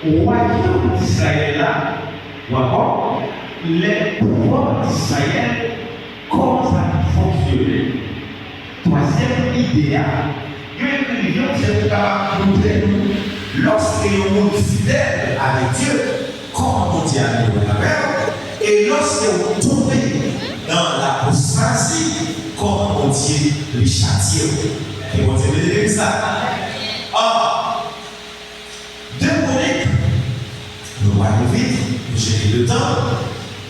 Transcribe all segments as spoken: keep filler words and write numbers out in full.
Wayòm Izrayèl la, ou ankò, lè pouvwa Izrayèl kòmanse ap fonksyone. Twazyèm ide a, yon ekrivyen se pou kapab montre nou, lòske yon moun fidèl avèk Dye, kòman Bondye ap viv avè w, e lòske w tonbe nan lapostazi, kòman Bondye li chatye w. Ke Bondye beni legliz la. Ah, de Kwonik, nou pral vit, nou jere letan.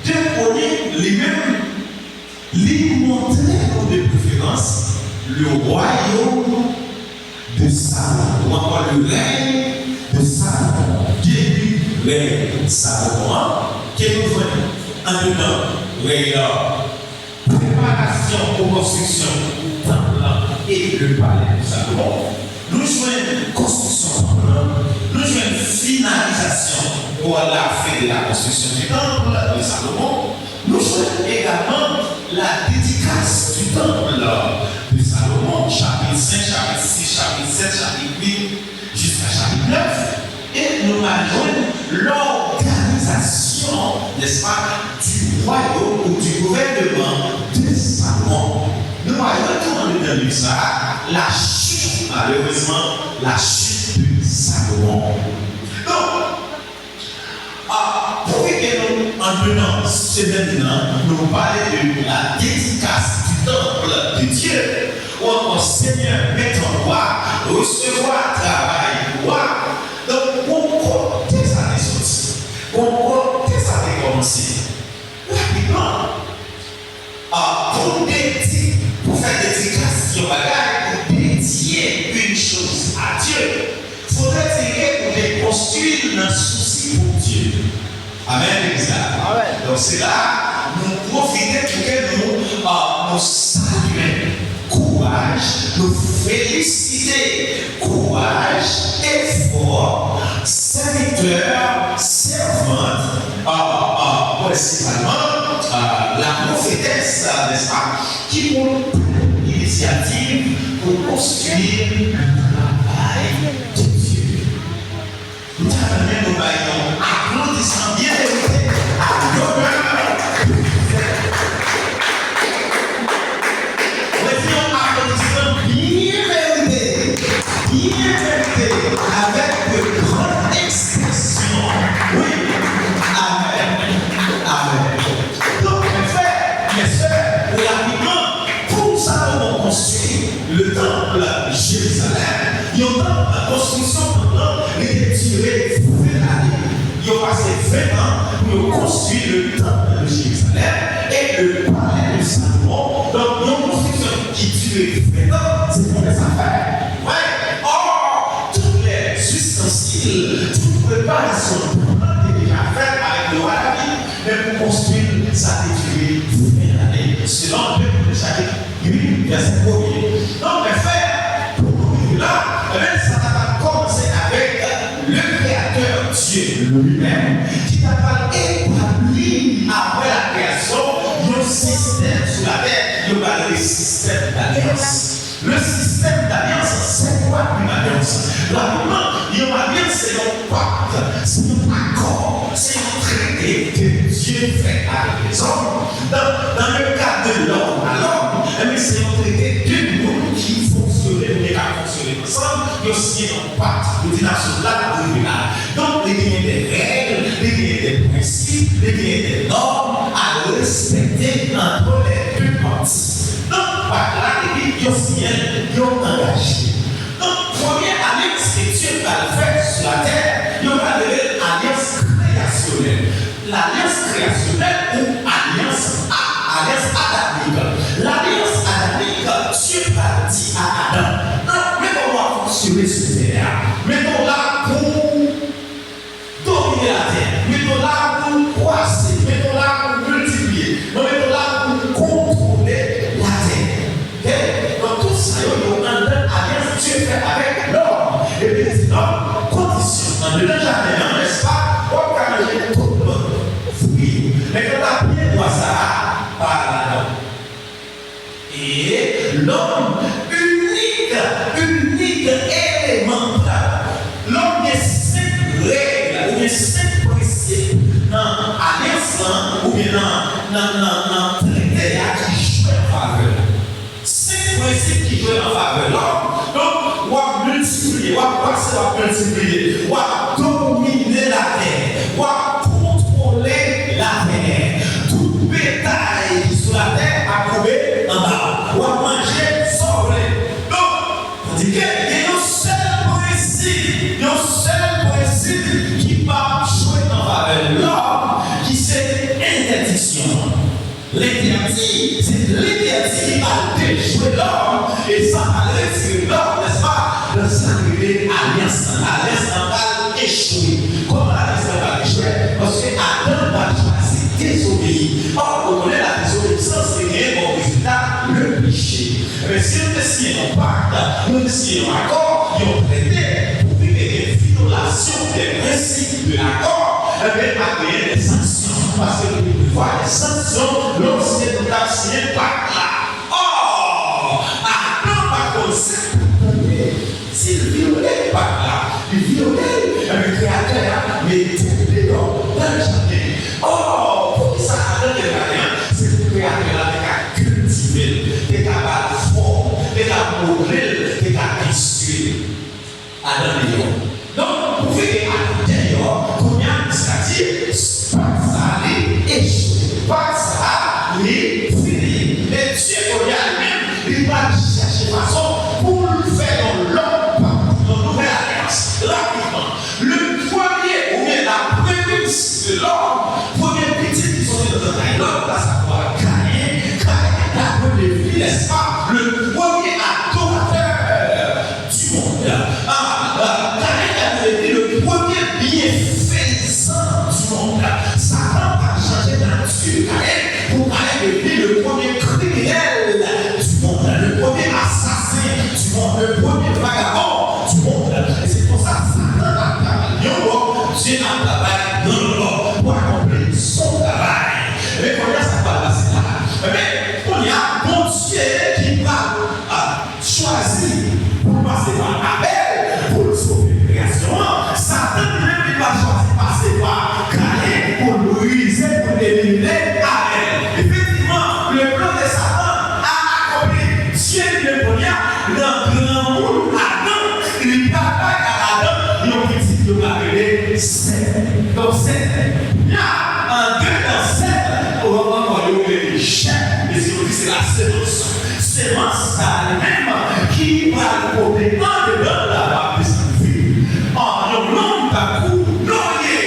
De Kwonik, li menm, li montre nou de preferans le royaume de Salomon, ou ankò le règne de Salomon. Depi rèy Salomon an, ke nou jwenn andedan rèy la, preparasyon pou konstriksyon tanp lan e le palais de Salomon. Nou jwenn konstriksyon tanp lan, nou jwenn finalizasyon, ou la fin de la construction du temple de Salomon. Nou jwenn egalman la dédicace du temple de Salomon, chapit senk, chapit sis, chapit sèt, chapit uit, jiska chapit nèf, e nou pral jwenn lòganizasyon, nèspa, du royaume ou du gouvernement de Salomon. Nou pral jwenn tou anndan liv sa a, la chute, malerezman, la chute de Salomon. Donk, Ah, pou rive nou anndan semèn nan, nou pale de la dédicace du temple de Dieu, ou ankò Senyè, mèt an wa, resevwa travay ou a. Donk, gon kote sa te soti, gon kote sa te kòmanse. Rapidman, Ah, pou dedi-, pou fè dedikas yon bagay, pou dedye une chose à Dieu, faudrait dire ke ou te konstwi l nan sousi pou Bondye. Amèn, legliz la. Amèn. Donk, se la, nou pwofite pou ke nou, ah, nou salye kouraj, nou felisite kouraj, efò, sèvitè, sèvant, ah, ah, prensipalman, ah, la pwofetès, nèspa, ki pou pran inisyativ pou konstwi le travay de Dye. Nou ta renmen nou bay yon aplodisman byen merite a lonè de Jozèf. Mwen di yon aplodisman byen merite, byen merite, avèk de grann ekspresyon. Wi. Amèn. Amèn. Donk, mè frè, mè sè, rapidman, pou Salomon konstwi le tanp Jerizalèm, yon tanp, konstriksyon tanp lan, li te dire ven lane. Yo pase ven an pou yo konstwi le tanp de Jerizalèm e le palais de Salomon. Donk, yon konstriksyon ki dire ven an, se pwomès a fè. Wi. Or, tout lè zistansil, tout preparasyon tanp lan te deja fèt avèk le wa David. Men pou konstwi l, sa te dire ven lane, selon de Kwonik chapit uit, vèsè premye. Donk, mè frè, pou nou rive la, ebyen, sa ta pral kòmanse avèk le Créateur Dieu lui-même, ki ta pral etabli, apre la création, yon sistèm sou latè, yo pral rele sistèm d'alyans. Le système d'alliance, c'est quoi une alliance? Rapidman, yon alyans se yon pakt, se yon akò, se yon trete ke Dye fè avèk lèzòm. Dans, dans le cas de l'homme à l'homme, ebyen, se yon trete de moun ki fonksyone, oubyen k ap fonksyone ansanm, yo siyen yon pakt, yo di n ap sot la, n ap rive la. Donk, li genyen de règ, li genyen de prensip, li genyen de nòm a respekte entre les deux parties. Donk, pakt la, epi yo siyen l, yo angaje. Donk, premye alyans ke Dye pral fè sou latè, yo pral rele l alyans kreyasyonèl. Lalyans kreyasyonèl ou alyans a, alyans adamik. Lalyans adamik, Dye pral di a Adan, "An, men kòman w ap fonksyone sou tè a. Mete w la pou domine latè. Mete w la pou kwase. Mete w la pou miltipliye. Mwen mete w la pou kontwole latè." Oke? Donk, tout sa yo, yo anndan alyans Dye fè avèk lòm. Epi li di lòm, kondisyon, anndan jaden an, nèspa, w ap ka manje tout lòt fwi yo. Men kanta pye bwa sa a, pa ladan. E lòm, inik, inik eleman pla. Lòm gen senk règ Gen senk prensip nan alyans lan, oubyen nan, nan, nan, nan trete a ki jwe an favè l. Senk prensip ki jwe an favè lòm. Donk, w ap miltipliye, w ap pase, w ap miltipliye, w ap domine latè, w ap kontwole latè. Tout betay ki sou latè ap koube anba w. W ap manje sa w vle. Donk, tandike gen yon sèl prensip, yon sèl prensip ki p ap jwe an favè lòm, ki se entèdiksyon an. Lentèdi, se lentèdi ki pral dejwe lòm, e sa pral retire lòm, nèspa, nan sa ki rele alyans lan. Alyans lan pral echwe. Kòman alyans lan pral echwe? Paske Adan pral chwazi dezobeyi. Ò, nou konnen la désobéissance li genyen kòm rezilta le péché. Men si nou te siyen yon pak, nou te siyen yon akò, yon trete, pou ki te gen vyolasyon de prensip de akò, enben, ap genyen de sanksyon, paske li te prevwa de sanksyon lòske nou t ap siyen pak la. Ò, Adan pa t konn sa k t ap tande. Si l vyole pak la, li vyole l, enben, Kreyatè a mete l deyò nan jaden. Ò, poukisa Adan te jaden an? Se pou Kreyatè la te ka kiltive l, te ka ba l fòm, te ka modle l, te ka enstwi l. Adan deyò. Donk, pou fini Adan deyò, kounye a, sa di, pak sa a, li echwe. Pak sa a, li fini. E Dye, kounye a, li menm, li pral chèche fason pou l fè yon lòt pak, yon nouvèl alyans. Rapidman, le premier, oubyen la premye de lòm, premye pitit ki soti nan zantray lòm, a savwa Kayen, Kayen ta dwe devni, nèspa, le premye adoratè du monde. Ah, ah, Kayen ta dwe devni le premye byenfezan du monde. Satan pral chanje nati Kayen pou Kayen devni le premye kriminèl du monde, le premye asasen du monde, le premye vagabon du monde. E se konsa Satan ap travay yon bò, Dye ap travay nan lòt bò pou akonpli son travay. Men kounye a, sa k pral pase la? Enben, kounye a, Bondye ki pral, ah, chwazi pou l pase pa Abèl pou l sove kreyasyon an. Satan li menm li pral chwazi pase pa Kayen pou l brize, pou l elimine Abèl. Efektivman, le plan de Satan a akonpli. Dye li menm kounye a, nan granmoun Adan, li pral bay a Adan yon pitit yo pral rele Sèt. Donk, Sèt, kounye a, andedan Sèt, ou ankò yo rele li Chèt, e si yo di se la semans. Semans sa a li menm ki pral pote andedan l la, l ap desann vi. An, yon nonm tankou Noye.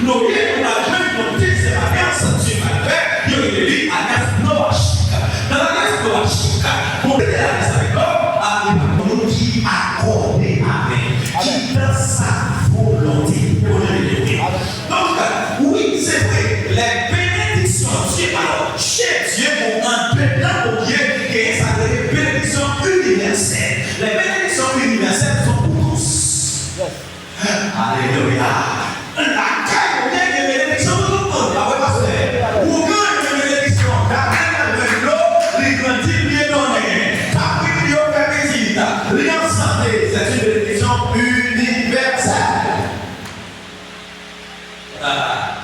Noye, nou pral jwenn yon dezyèm alyans Dye pral fè, yo rele li alyans noachik. Nan alyans noachik, Bondye te alyans avèk lòm, a, li pa moun ki akòde avè l, ki dans sa volonté. Donk, wi, se vre, les bénédictions de Dieu, alors, chez Dieu, bon, andedan Bondye, genyen sa k rele benediksyon inivèsèl. Les bénédictions universelles sont pour tous. Alelouya! Lakay ou gen, gen benediksyon pou tout moun. Pa vre, pastè? Ougan gen benediksyon. Gabriel nan jwenn dlo, li grandi, li byen donnen. Kabrit li yo fè pitit. Li an sante. C'est une bénédiction universelle. Ah.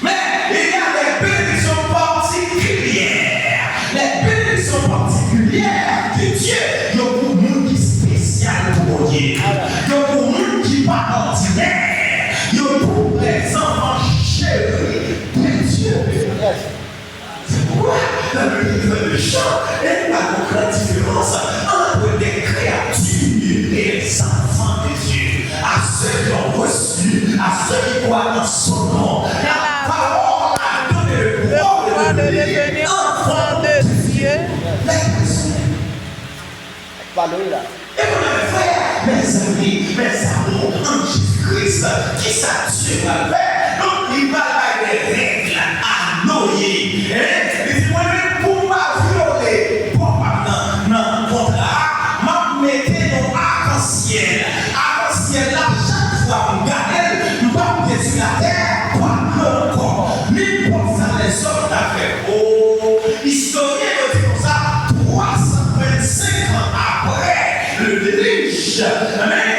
Mais il y a des bénédictions particulières. Les bénédictions particulières de Dieu, yo pou moun ki espesyal pou Bondye. Yo pou moun ki pa òdinè. Yo pou les enfants chéris de Dieu. Se poukwa nan Bib li fè de chan, e pa gon gran diferans ant de kreyati e les enfants de Dieu. À ceux qui ont reçu, à ceux qui croient en son nom, la parole a donné le droit de devenir enfants de Dieu. Alelouya. E kounye a, mes frères, mes amis, mes amours en Jésus-Christ, kisa Dye pral fè? Donk, li pral bay de règ a Noye. Hein? Li di, mwen menm, pou m pa vyole bò pa m nan, nan kontra a, m ap mete yon akansyèl. Akansyèl la, chak fwa m gade l, m p ap detwi latè pa dlo ankò. Nenpòt sa lèzòm ta fè. O, istoryen yo di konsa, twa san vennsenk an apre le déluge, men,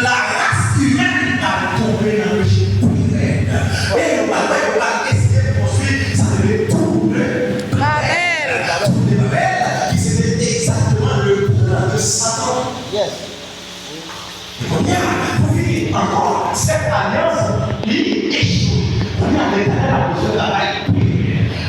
la race humaine ap tonbe nan peche pi rèd. Ankò, sèt alyans, li echwe. Kounye a, Letènèl ap bezwen travay.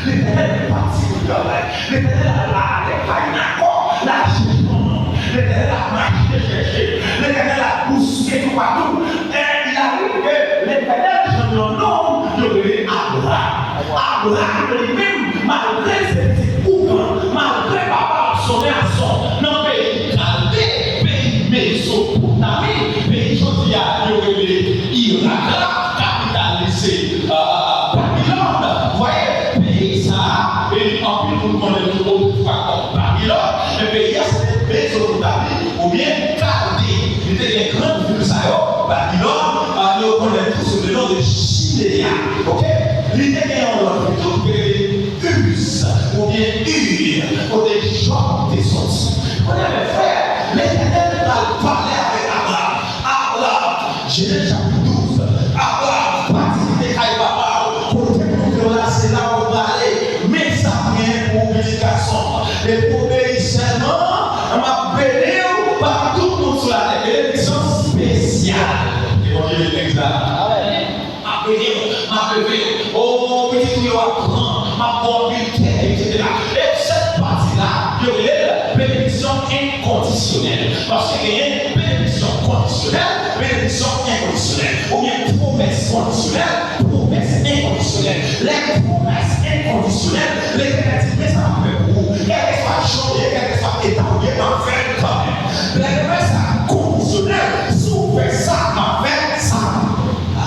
Letènèl pati pou travay. Letènèl ap ale pa yon akò, l al chèche yon nonm. Letènèl ap mache chèche. Letènèl ap bouske toupatou. E il arrive que Letènèl jwenn yon nonm, yo rele Abraham. Abraham li menm, malgre l se pitit ougan, malgre papa l ap sonnen ason nan peyi Kalde, peyi Mezopotami, peyi jodi a yo rele Irak la, kapital li se, euh, Babilòn. Ou vwaye, peyi sa a, e anpil moun konnen tou otrefwa kòm Babilòn, men peyi a se te Mezopotami oubyen Kalde. Li te gen grann vil sa yo, Babilòn, euh, yo konnen tou sou le non de Jidea. Oke? Li te gen yon lòt vil tou ki te rele Uz, oubyen Ur, kote Jòb te soti. Kounye a, frè, Letènèl pral pale avèk Abraham. Abraham, Jenèz chapit douz, Abraham, pati kite kay papa w, kote m montre w la, se la w prale. Men sa m gen pou ou, pitit gason. Depi w obeyi sèlman, m ap beni w pami tout moun sou latè. Benediksyon espesyal. Ke Bondye beni legliz la. Amèn. M ap beni w, m ap leve w. O, pitit ou yo ap gran, m ap ba w anpil tè, etsetera. E sèt pati la, yo rele l benediksyon enkondisyonèl. Paske genyen benediksyon kondisyonèl, benediksyon enkondisyonèl. Oubyen pwomès kondisyonèl, pwomès enkondisyonèl. Lè pwomès enkondisyonèl, Letènèl di, men sa m ap fè pou ou. Kèlkeswa jan w ye, kèlkeswa eta w ye, m ap fè l kanmenm. Lè pwomès la kondisyonèl, si w fè sa, m ap fè sa.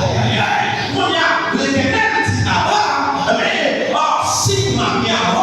Ayayay! Kounye a, Letènèl di Abraham, men, ah, si m ap gen avè w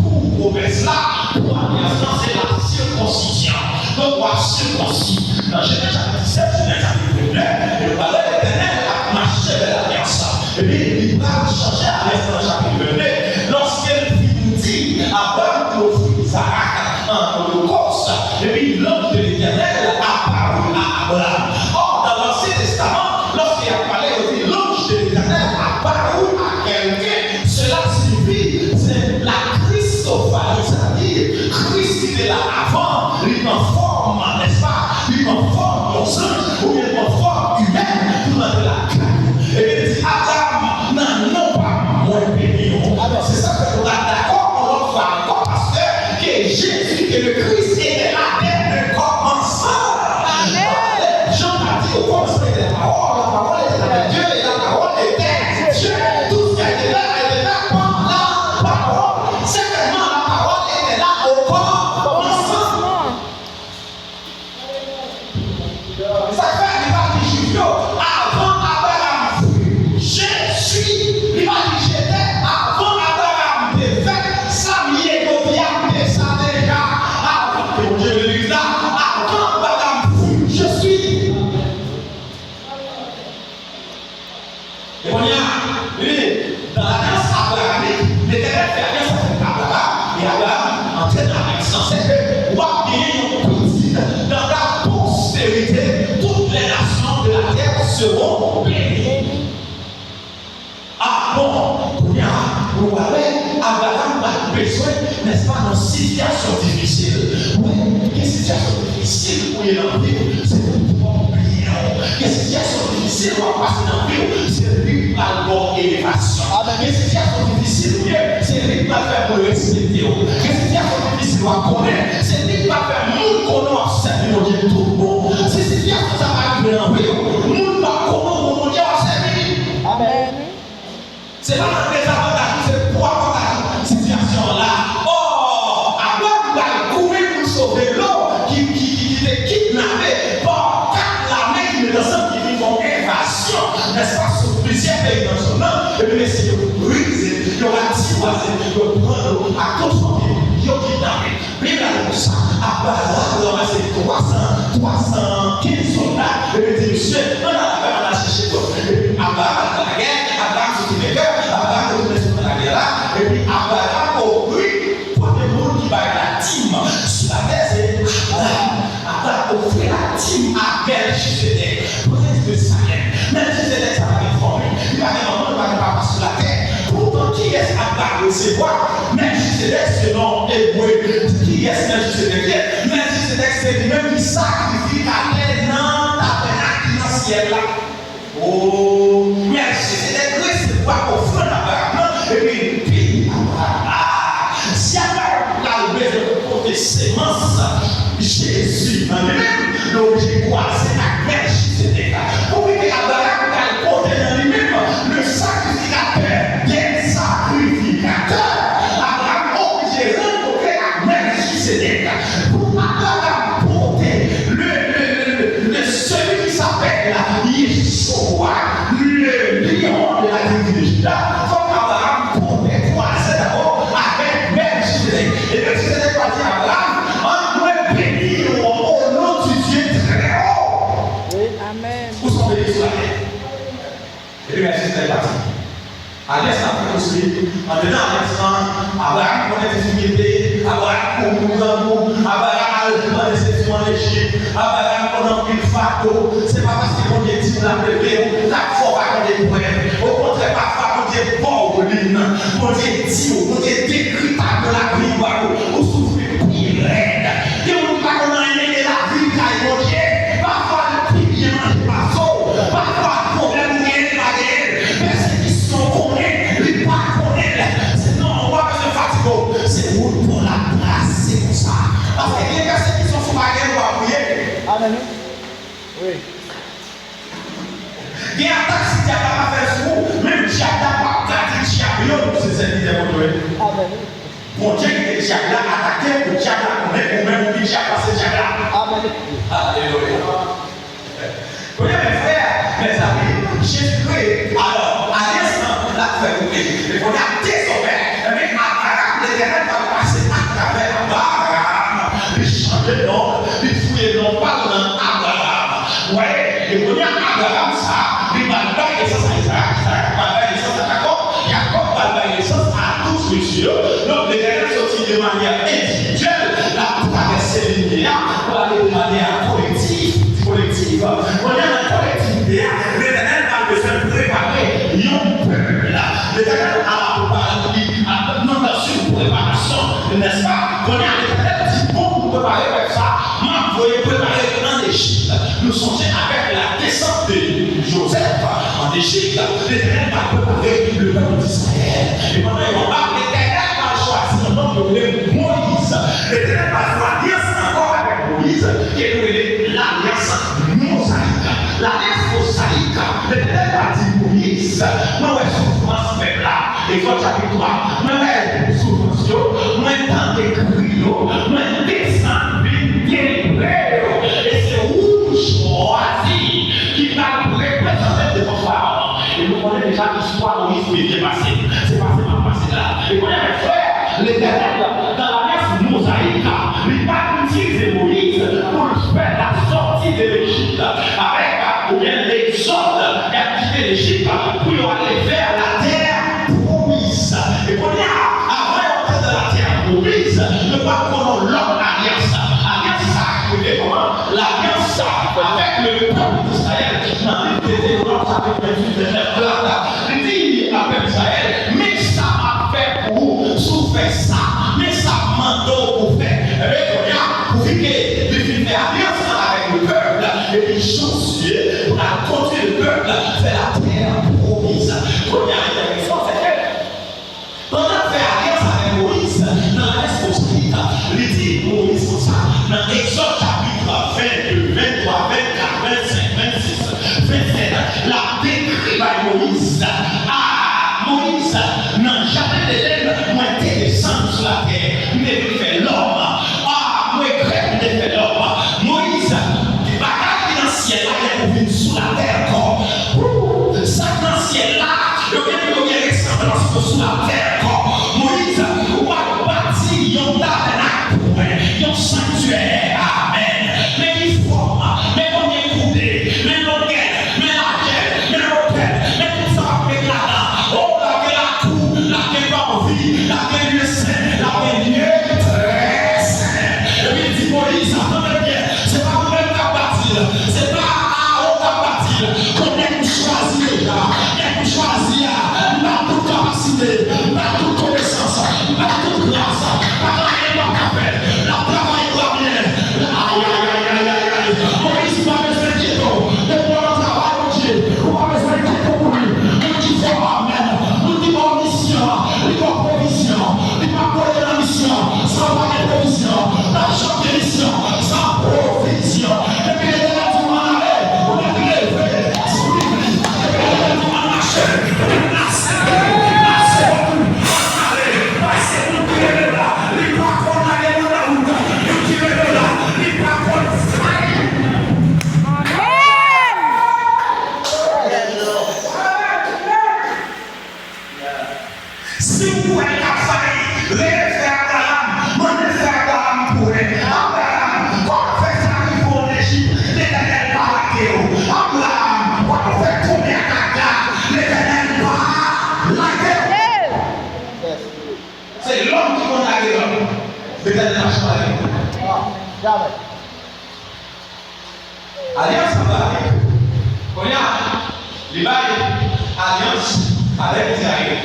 pou pwomès la, pou alyans lan, se la sikonsiyon. Donk, w ap sikonsi. Nan Jenèz chapit disèt, Jenèz chapit vennde, nou pale Letènèl ap mache vè lalyans. Epi, li pral chanje alyans nan chapit vennde. Lòske l fin di Abraham pou l ofri Izarak an olokòs, epi lanj de Letènèl aparu a Abraham. Ò, nan Lansyen Testaman, lòske y ap pale, yo di, l'ange de l'Éternel apparut à quelqu'un. Cela signifie, se la Christophanie, sa vle di, Kris ki te la avan, li pran fòm, nèspa, li pran fòm yon zanj, oubyen li pran fòm imèn, pou l antre lakay ou. Epi li di, Abraham, nan non pa m, mwen beni w. Se sa k fè nou pa dakò yon lòt fwa ankò, paske ke Jezi, ke le Christ était là dès le commencement. Amen. Jean a dit, au commencement était la parole, la parole était avec Dieu, et la parole était Dieu. Tout ce qui a été fait a été fait par la parole. Certainement, la parole était là au commencement. Sa k fè li pa di Jwif yo, avan Abraham fut, je suis, li pa di j'étais, avan Abraham te fèt, sa m ye jodi a, m te sa deja, avan, ke Bondye beni legliz la, avan Abraham fut, je suis. E kounye a, li di, dans l'alliance abrahamique, Letènèl fè alyans avèk Abraham, e Abraham antre nan alyans lan. Se ke w ap genyen yon pitit, dans ta postérité, toutes les nations de la terre seront bénies. Ah, bon, kounye a, nou pral wè, Abraham pral bezwen, nèspa, nan sitiyasyon difisil. Wi, gen sitiyasyon difisil ou ye nan vi w, se pou pwòp byen w. Gen sitiyasyon difisil w ap pase nan vi w, se li k pral ba w elevasyon. Amen. Gen sitiyasyon difisil ou ye, se li k pral fè moun respekte w. Gen sitiyasyon difisil w ap konnen, se li k pral fè moun konnen w ap sèvi Bondye tout bon. Si sitiyasyon sa pa rive nan vi w, moun p ap konnen w bon Bondye w ap sèvi. Amen. Se pa nan dezavantaj ou, se pou avantaj ou sitiyasyon an la. Ò, Abraham pral kouri pou l sove Lot, ki, ki, ki, ki te kidnape pa kat lame ki met ansanm, ki vin fè yon envazyon, nèspa, sou plizyè peyi nan zòn nan. Epi mesye yo brize, yo ratiboize, yo pran Lot ak tout fanmi l, yo kidnape. Bib la di konsa, Abraham ranmase twa san, twa san kenz sòlda, epi di, mesye, ann al avè m, ann al chèche Lot. Epi Abraham al nan lagè, Abraham soti venkè, Abraham retounen sot nan lagè la, epi Abraham ofri, pote moun ki bay latim sou latè, se Abraham. Abraham ofri latim a Mèlchizedèk, prens de Salèm. Mèlchizedèk sa pa gen fanmi, li pa gen manman, li pa gen papa sou latè. Poutan, kiyès Abraham resevwa? Mèlchizedèk, se non ebre. Kiyès Mèlchizedèk ye? Mèlchizedèk se li menm ki sakrifikatè nan tabènak ki nan syèl la. O, Mèlkizedèk resevwa ofrann Abraram nan, epi li beni Abraram. A, si Abraram pral bezwen pote semans Jezi nan li menm, li oblije kwaze ak Mèlkizedèk. Pou ki Abraram pral pote nan li menm le sacrificateur des sacrificateurs. Abraram oblije rankontre ak Mèlkizedèk. Pou Abraram pote le, le, le, le, le celui qui s'appelle Yeshua, le lion de la tribu de Juda, fòk Abraram pote kwaze dabò avèk Mèlkizedèk. E Mèlkizedèk pa di Abraram, an mwen beni w o non di Dye trè wo. Amèn. Ou se yon beni sou latè. Epi Mèlkizedèk pati. Alyans la fè konstwi. Andedan alyans lan, Abraram konnen difikilte, Abraram kouri pou grangou, Abraram al mande sekou an Ejip, Abraram konn anpil fato. Se pa paske Bondye di w l ap leve w, l ap fè w pa konn eprèv. Okontrè, pafwa Bondye ba w li. Bondye di w, Bondye dekri tablo lavi w ba ou, ou soufri pi rèd. Gen moun ki pa konn anyen de lavi l kay Bondye. Pafwa l pi byen manje pase w. Pafwa pwoblèm ou genyen li pa genyen l. Pèsekisyon w konnen li pa konnen l. Se non, ou pa bezwen fatige w. Se wout pa w l ap trase konsa. Paske gen pèsekisyon si w pa genyen l ou ap priye. Amèn. Wi. Gen atak si dyab la pa fè l sou ou, menm dyab la p ap gade dyab yo, nou se sèvitè Bondye. Amèn. Bondye kite dyab la atake w pou dyab la konnen ou menm ou pi dyab pase dyab la. Amèn. Alelouya. Kounye a, mè frè, mèzanmi, Jezi kreye, alò, alyans lan, l ap fè koute. E kounye a, dezòmè, enben, Abraram, Letènèl pral pase atravè Abraram. Li chanje non, li fouye non pa l nan Abraram. Wè, e kounye a, Abraram sa, li pral bay nesans a Izarak, Izarak pral bay nesans a Jakòb, Jakòb pral bay nesans a tout strikti yo. Donk, Letènèl soti de manyè endividyèl, l ap travèse limyè a, pou ale de manyè kolektif, kolektif. Kounye a, nan kolektivite a, Letènèl pral bezwen prepare yon pèp. Letènèl a prepare li nan dans une préparation, n'est-ce pas? Kounye a, Letènèl di, bon, pou prepare pèp sa, m ap voye prepare l an Ejip. Nou sonje avèk la descente de Joseph en Égypte, Letènèl va préparer le peuple d'Israël. E pandan yo ap, Letènèl va chwazi yon nonm yo rele Moyiz. Letènèl va fè alyans ankò avèk Moyiz, ke nou rele lalyans mozayik. Lalyans mozayik, Letènèl va di Moyiz, mwen wè soufrans pèp la. Egzòd chapit twa. Mwen wè soufrans yo, mwen tande kri yo, mwen desann vin delivre yo. E se ou m chwazi ki pral reprezante m devan Farawon. E nou konnen deja istwa Moyiz byen pase. Se pase m ap pase la. E kounye a, mè frè, Letènèl, dans l'alliance mosaïque, li pa t itilize Moyiz pou l fè la sortie de l'Égypte avèk, oubyen Egzòd, y ap kite Lejip pou yo ale vè latè pwomiz. E kounye a, avan yo antre nan latè pwomiz, yo pral pran yon lòt alyans. Alyans sa a ki rele kòman? Lalyans avèk le pèp Izrayèl. Nan liv Detewonòm chapit venntuit, vennèf, la, li di a pèp Izrayèl, men sa m ap fè pou ou, si w fè sa, men sa m mande w pou w fè. Ebyen, kounye a, pou fi ke li fin fè alyans lan avèk le pèp, epi Jozye pou l al kondui le pèp vè latè pwomiz. Kounye a, li te gen fòs, se ke pandan l fè alyans avèk Moyiz, nan lalyans mozayik, li di Moyiz konsa, nan Egzòd chapit vennde, venntwa, vennkat, vennsenk, vennsis, vennsèt, l ap dekri bay Moyiz, a, Moyiz, nan jaden Edenn, mwen te desann sou latè, m te vin fè lòm. A, m regrèt m te fè lòm. Moyiz, bagay ki nan syèl la gen pou vin sou latè ankò. Wou, sa k nan syèl la, yo gen pou yo gen resanblans pou sou latè ankò. Moyiz, ou pral bati yon tabènak pou mwen, yon sanktyè. Amèn. Men ki fòm, men konbyen koudè, men longè, men lajè, men wotè, men tout sa w ap met ladan. O, l ap gen lakou, l ap gen pòvi, l ap gen lye sen, l ap gen lye trè sen. Epi l di Moyiz, tande byen, se pa ou menm k ap bati l, se pa Aawon k ap bati l. Gon nèg m chwazi deja, nèg m chwazi a, m ba l tout kapasite, m ba Letènèl pa lage w. Se lòm ki konn lage lòm. Letènèl pa janm lage w. Alyans Abrahamik, kounye a, li bay alyans avèk Izrayèl.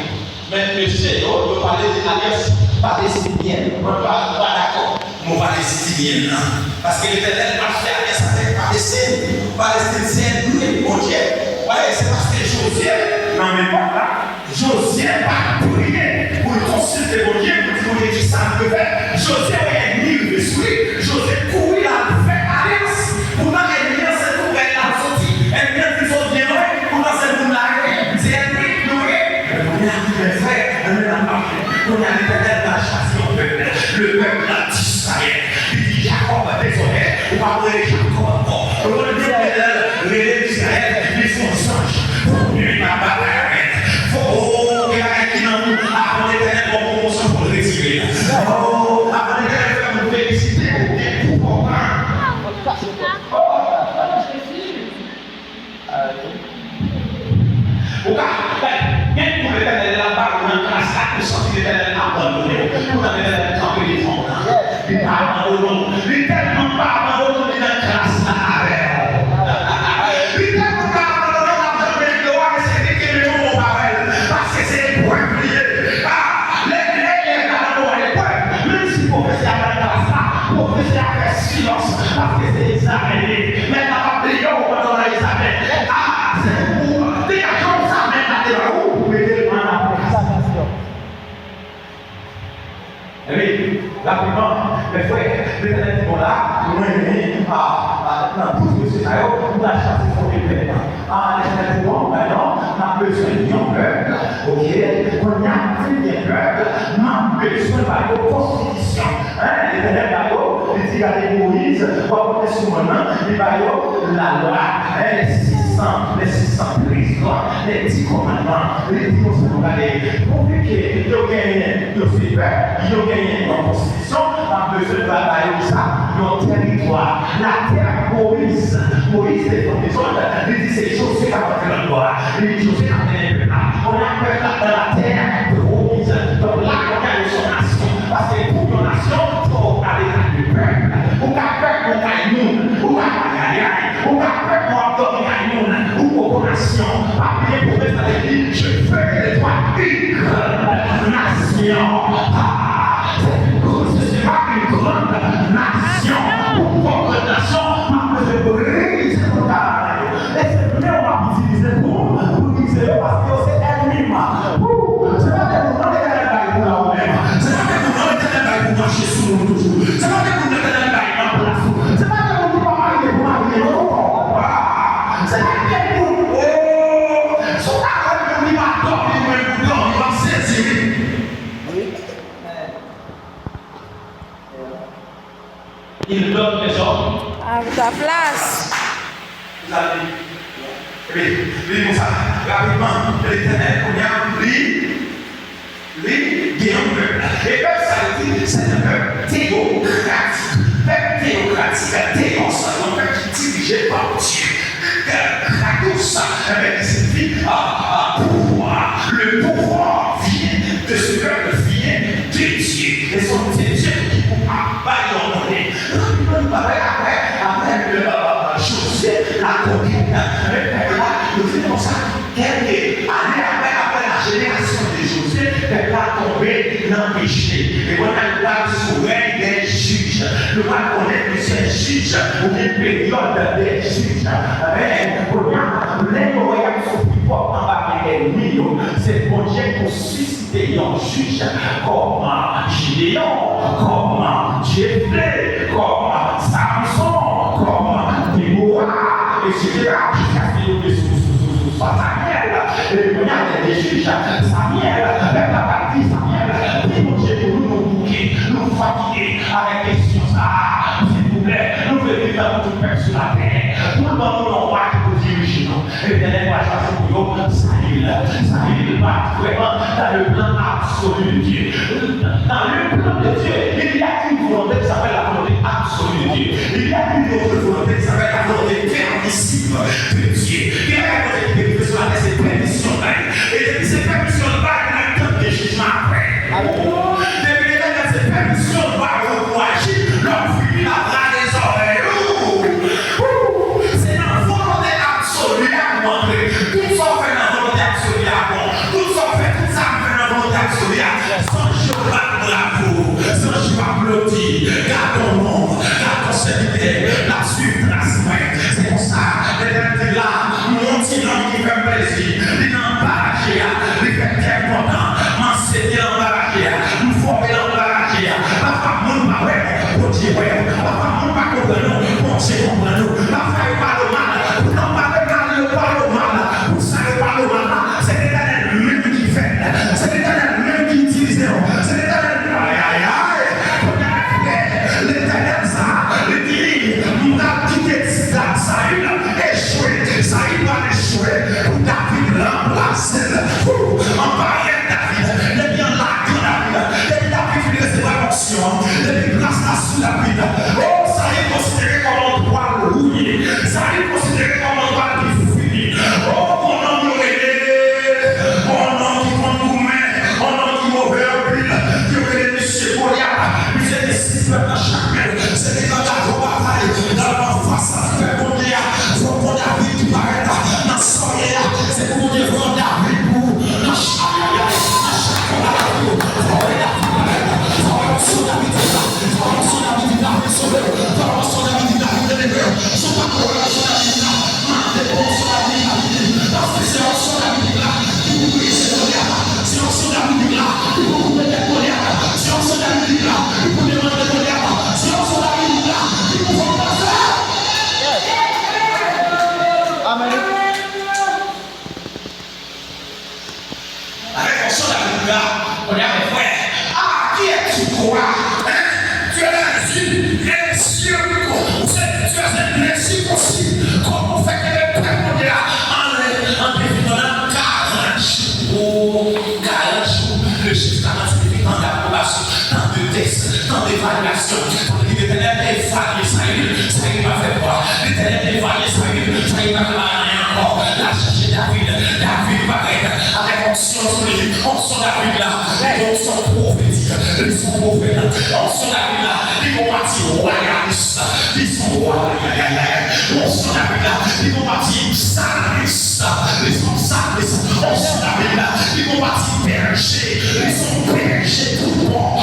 Men mesye yo, yo pale de alyans palestinyèn. Mwen pa, pa dakò mo palestinyèn nan. Paske Letènèl pa fè alyans avèk Palestin. Palestin se ènmi Bondye. Wi, se paske Jozye, nan epòk la, Jozye pa priye pou l konsilte Bondye, pou l di Bondye kisa l dwe fè. Jozye wè ènmi rive sou li. Jozye kouri l al fè alyans. Poutan ènmi an se tou prè l al soti. Ènmi an di sot byen lwen. Poutan se moun la yo ye. Se ènmi yo ye. Men kounye a, men frè, men nan pa kounye a, Letènèl pral chase yon pèp. Le peuple a disparu. Li di Jakòb, dezòmè, ou p ap rele Jakòb ankò. Ou konn di Letènèl rele Izrayèl, li se yon zanj. Fòk li pa batay avè l. Fò, o, gen bagay ki nan ou, avan Letènèl ba w pwomosyon, fò l retire l. O, avan Letènèl fè moun felisite w, gen pou w pran. Ou ka, gen kou Letènèl la ba ou nan klas la, ou santi Letènèl abandone w. Poutan Letènèl kanpe devan w la. Li pa abandone w. Li tèlman pa abandone w, li nan klas la avè w. Li tèlman pa abandone w, l ap janbe dlo a, men se li ki kenbe w, ou pa wè l. Paske se eprèv li ye. A, lè, lè elèv la nan moman eprèv, menm si pwofesè a pa nan klas la, pwofesè a fè silans, paske se egzamen li ye. Mèt la p ap bliye w pandan w nan egzamen. A, se pou degaje w sa mèt la te ba ou pou mete l an aplikasyon. Ebyen, rapidman, men frè, Letènèl di, bon, la, mwen, a, a, nan tout mesye sa yo, m pral chase fo pwofèt la. A, Letènèl di, bon, men non, m ap bezwen yon pèp, oke, kounye a, m fin gen pèp, m ap bezwen ba yo konstitisyon. Hein, Letènèl ba yo, li di, gade Moyiz, w ap monte sou mòn nan, li ba yo lalwa, hein, les six cents, les six cents prises, les dix commandements. Li di konsa, nou gade, pouvi ke yo genyen, yo se pèp, yo genyen yon konstitisyon, m ap bezwen ba, ba yo sa, yon tèritwa, latè pwomiz. Moyiz te fè yon dezòd, li di se Jozye k ap antre nan dwa a. Li di Jozye k ap mennen pèp la. Kounye a pèp la nan latè pwomiz. Donk la, kounye a yo se yon nasyon. Paske pou yon nasyon, fò w ale nan pèp. Ou ka pèp yon kay moun, ou ka payayay, ou ka pèp w ap dòmi kay moun, ou poko nasyon. Pa bliye pwomès la te di, je ferai de toi une grande nation. Ah, c'est une grosse, c'est pas une grande nation. Pou w pran grande nation, m ap bezwen brize tout kanaran yo. E se men w m ap itilize pou, pou brize yo, paske yo se ènmi m. Pou, se pa de moun non Letènèl bay pou la ou menm. Se pa de moun non Letènèl bay pou mache sou moun toujou. Se pa de moun Letènèl bay nan plas ou. Se pa de moun ki pa marye pou marye non. Ah, se pa de moun, o, si w ta wè moun ki pa dòmi, ou menm pou dòmi, w ap sezi wi. Il donne les hommes à ta place. Li, li konsa, rapidman, Letènèl, kounye a, li, li gen yon pèp. E pèp sa, li di, se yon pèp teyokratik. Pèp teyokratik, teyos, yon pèp ki dirije pa Dye. Kratos, enben, ki siyifi, a, a, pouvwa. Le pouvoir vient de ce peuple, vient de Dieu. E se Dye ki pou ap bay yo konnen. Rapidman, nou pa wè apre, apre, euh, euh, euh, Jozye, la konkèt, men pèp la, yo di konsa, kèlke ane apre, apre la jenerasyon de Jozye, pèp la tonbe nan peche. E kounye a nou pral sou rèy dè jij. Nou pral konnen plizyè jij, oubyen peryòd dè jij. Men, kounye a, lè yo wè y ap soufri twòp anba men ènmi yo, se Bondye ki pou sisite te yon jij kòm Jideyon, kòm Jefte, kòm Samson, kòm Debora, etsetera, jiskaske yo te sou, sou, sou, sou, sou Samyèl. Epi kounye a, lè de jij, Samyèl, pèp la pral di Samyèl, di Bondye pou nou, nou bouke, nou fatige avèk kesyon sa a. Silvouplè, nou vle viv tankou tout pèp sou latè. Pou l ban nou yon wa ki pou dirije nou. Letènèl pral chwazi pou yo Sayil. Sayil pa vrèman dans le plan absolu de Dieu. Dans le plan de Dieu, il y a une volonté qui s'appelle la volonté absolue de Dieu. Il y a une autre volonté qui s'appelle la volonté permissive de Dieu. Gen bagay Bondye ki permèt sou latè, se pèmisyon Là, on y avait frère. Ah, qui es-tu, toi? Hein? Tu es un, un incircon-, c'est, tu es un incirconcis. Comment fais-tu le peuple de là en, en devinant là quarante jours? Quarante jours. Le chiffre quarante signifie temps d'approbation, temps de test, temps d'évaluation. Tandiske Letènèl te evalye Sayil, Sayil pa fè bwa. Letènèl te evalye Sayil, Sayil pa fè anyen ankò. L al chèche David, David parèt avèk onksyon sou li, onksyon David la, li gon onksyon pwofetik, li se yon pwofèt. Onksyon David la, li gon pati wayalis, li se yon wa-, onksyon David la, li gon pati psalmis, li se yon psalmis. Onksyon David la, li gon pati bèje, li se yon bèje toutbon.